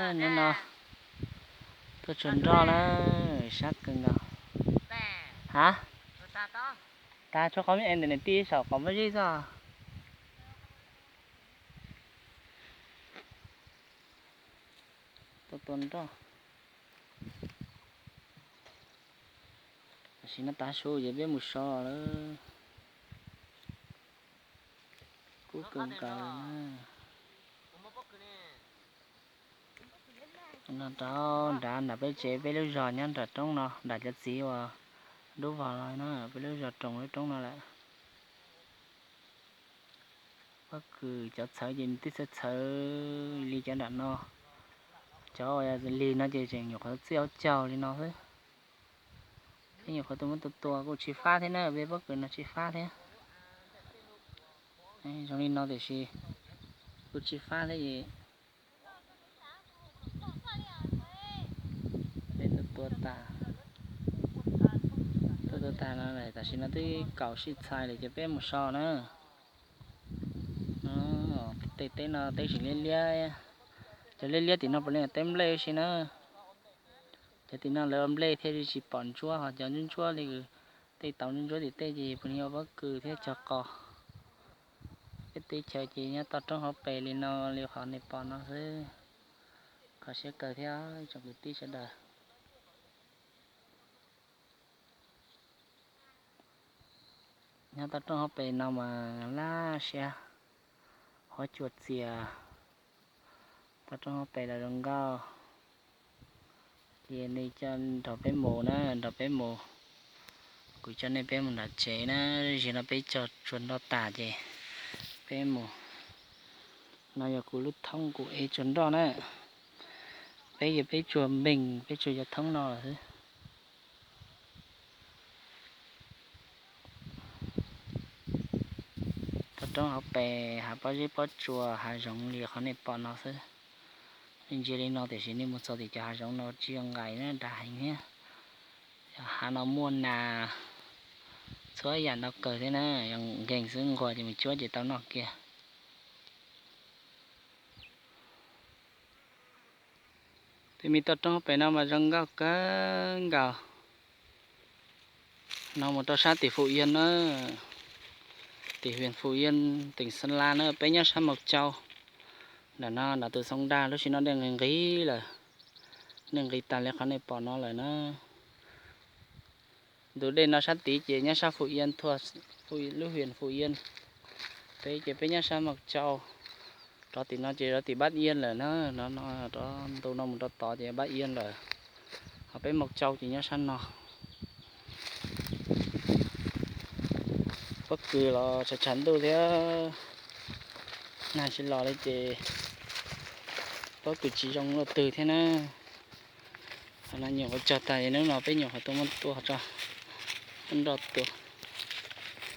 Hnub no tuaj tsuag nroj na, sab kawg nkaus. Ha, tas tshuav qhov me es ntawm niam tij saum qhov muaj zeb xwb. Tuaj tua nroj. Tam sim no tav su ces peb mus so lawm. Kub kawg nkaus na. No rau nrad nram peb tsev, peb lub zos nyob nram roob no, nram cov txiv uas dub vog no na, peb lub zos roos lub roob no lawm. Pob kws cov txhawv ces tib txhawv txhawv li cov nram no. Cov lig no ces tseem nyuam qhuav txij aub caug li no xwb. Peb nyuam qhuav tuaj muab tua tua kuj tsis fab thiab na, peb pob kws no tsis fab thiab. Zoo li no tiam sis kuj tsis fab thiab es peb tuaj tua tas, tuaj tua tas no tam sim no twb kaum sij txhais lawm ces peb mus so na. Tej teb no teb tseem liab liab, cov liab liab tim no puav leej teb nplej ua si na. Cov tim no lawv ua nplej thiaj li tsis pom ntsuab, ho cov ntsuab ntsuab li tej tauv ntsuab ntsuab tim tej ces puav leej ua pob kws thiab cog qos. Peb teb chaws ces nyob toj roob hauv pes li no li qhov nej pom no xwb. Kho siab kawg thiab tsoom kwv tij sawv daws. Nyob toj roob hauv pes no mas laj siab, huab cua txias, toj roob hauv pes los zoo nkauj. Ces nej coj nrog peb mus na, nrog peb mus, kuv coj nej peb mus nram tsev na. Zaum no peb cog tsuag nroj tas ces peb mus. No yog kuv lub thoob kuv ev tsuag nroj na. Peb yog peb tsuag npeeg, peb tsuag cov thoob no lawm xwb. Toj roob hauv pes hav pob zeb pob tsuas hav zoov li qhov nej pom no xwb. Ntsia li no tiam sis nej mus txog tim cov hav zoov no tsis yog nqaim na, dav heev thiab. Yog hav no muaj nas, txhua yam no kawg thiab na, yog nkeeg xwb nquag ces mus cuab ces tau noj kiag. Tej me toj roob pem no mas zoo nkauj kawg nkaus. No mus rau sab tim Phú Yên na, tim huyện Phú Yên, tỉnh Sơn La na, peb nyob sab Mộc Châu. Ntawm no ntawm tus xoo dag lub sij no dej nqis nqis lawm, dej nqis tas li qhov nej pom no lawm na. Ntug dej no sab tid ces nyob sab Phú Yên, lub huyện Phú Yên. Peb ces peb nyob sab Mộc Châu, rov tim no ces rov tim Bắc Yên lawm na. No no rov ntu no mus rau tod ces Bắc Yên lawm, ho peb Mộc Châu ces nyob sab no. Pob kws los tshav tshav ntuj thiab, nag tsis los li ces pob kws tsis zoo luaj twg thiab na. Qhov no nyuam qhuav cog tas, hnub no peb nyuam qhuav tuaj muab tua tso, muab nroj tua.